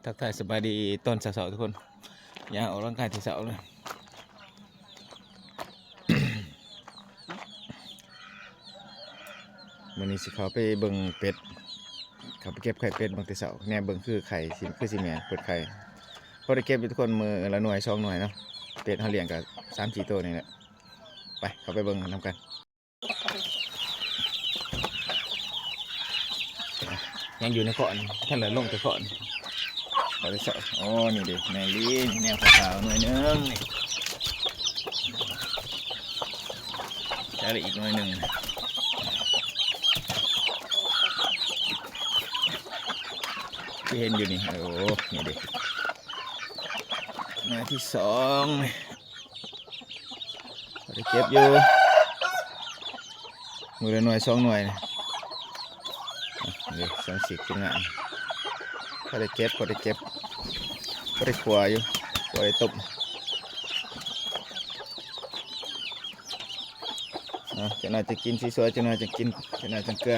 ທັກທາຍສະບາຍດີຕອນເຊົ້າໆ ທຸກຄົນ. ຍ່າງອອກກຳລັງກາຍແຕ່ເຊົ້າເລີຍ. ມື້ນີ້ຊິເຂົ້າໄປເບິ່ງເປັດ, ເຂົ້າໄປເກັບໄຂ່ເປັດເບິ່ງແຕ່ເຊົ້າ. ແນມເບິ່ງຄືໄຂ່ ຊິ ຄືຊິແມ່ນເປີດໄຂ່. ພໍໄດ້ເກັບຢູ່ ທຸກຄົນ, ມື້ລະໜ່ວຍສອງໜ່ວຍເນາະ. ເປັດເຮົາລ້ຽງກໍສາມສີ່ໂຕນີ້ແຫຼະ. ໄປ ເຂົ້າໄປເບິ່ງນຳກັນ. ຍັງຢູ່ໃນເຄາະນີ້ ທັນໄດ້ລົງແຕ່ເຄາະນີ້. ເອົາໄດ້ໃສ່ ໂອ້ ນີ້ເດ້ ແມງລີ ນີ້ແນວຂາວໆ ໜ່ວຍໜຶ່ງນີ້. ໃສ່ລະອີກໜ່ວຍໜຶ່ງ ທີ່ເຫັນຢູ່ນີ້. ໂອ້ ນີ້ເດ້ ໜ່ວຍທີສອງນີ້. ພໍໄດ້ເກັບຢູ່ ມື້ລະໜ່ວຍສອງໜ່ວຍນີ້. ນີ້ ສຳຊິກຂຶ້ນງາມ. ພໍໄດ້ເກັບ ພໍໄດ້ເກັບ ພໍໄດ້ຂົ້ວຢູ່ ພໍໄດ້ຕົ້ມ. ເອົາ ຈັກໜ້ອຍຈະກິນຊິສວຍ ຈັກໜ້ອຍຈະກິນ ຈັກໜ້ອຍຈັງເກືອ.